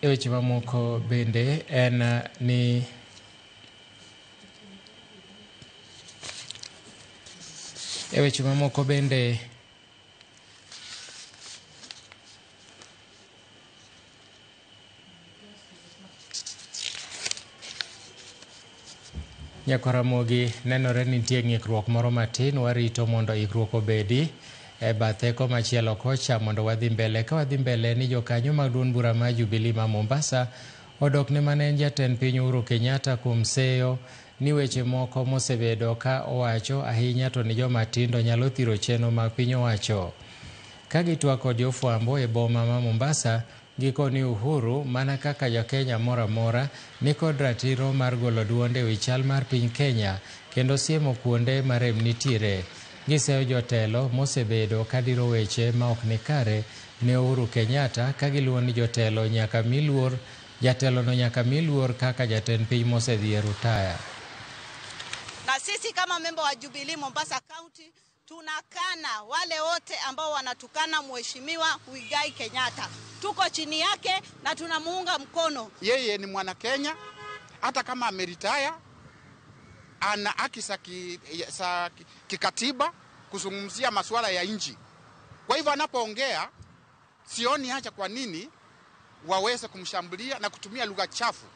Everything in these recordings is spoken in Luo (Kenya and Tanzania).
E weche mamoko bende en ni e weche mamoko bende Nyakwaramogi nenore ni nitie ng'ikruok moro matin, warito mondo ikruok obedi e bathe komachielo kocha mondo wadhi mbele. Ka wadhi mbele ni jokanyo mag duond bura mar Jubilee ma Mombasa odok ne mane en jatend piny Uhuru Kenyatta kuom seyo ni weche moko mosebedo ka owacho ahinya to ni joma tindo nyalo thiro chenro mag piny owacho. Ka gitwak kod jofwambo e boma ma Mombasa, gikoni Uhuru mana kaka ja-Kenya moro amora nikod ratiro mar golo duonde e wi chal mar piny Kenya kendo siemo kuonde ma rem nitiere. Giseyo jotelo mosebedo kadiro weche ma ok nikare ne Uhuru Kenyatta ka giluwo ni jotelo nyaka mi luor jatelono nyaka mi luor kaka jatend piny mosedhi e rutaya. Na sisi kama memba wa Jubilee Mombasa County tunakana wale wote ambao wanatukana Mheshimiwa Muigai Kenyatta. Tuko chini yake na tunamuunga mkono. Yeye ni mwana Kenya, hata kama ameritaya ana haki za kikatiba kuzungumzia masuala ya nchi. Kwa hivyo anapoongea, sioni haja kwa nini waweze kumshambulia na kutumia lugha chafu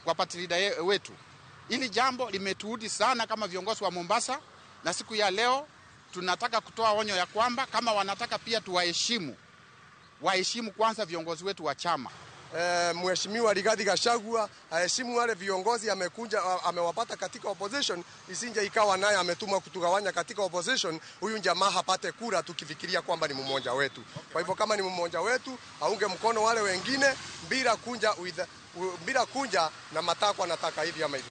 kwa party leader wetu. Hili jambo limetuudhi sana kama viongozi wa Mombasa, na siku ya leo tunataka kutoa onyo ya kwamba kama wanataka pia tuwaheshimu, waheshimu kwanza viongozi wetu wa chama. Mheshimiwa Rigathi Gachagua aheshimu wale viongozi amekuja amewapata katika opposition, isinje ikawa naye ametumwa kutugawanya katika opposition, huyu jamaa hapate kura tukifikiria kwamba ni mmoja wetu. Kwa hivyo kama ni mmoja wetu aunge mkono wale wengine bila kunja na matakwa nataka hivi ama hivi.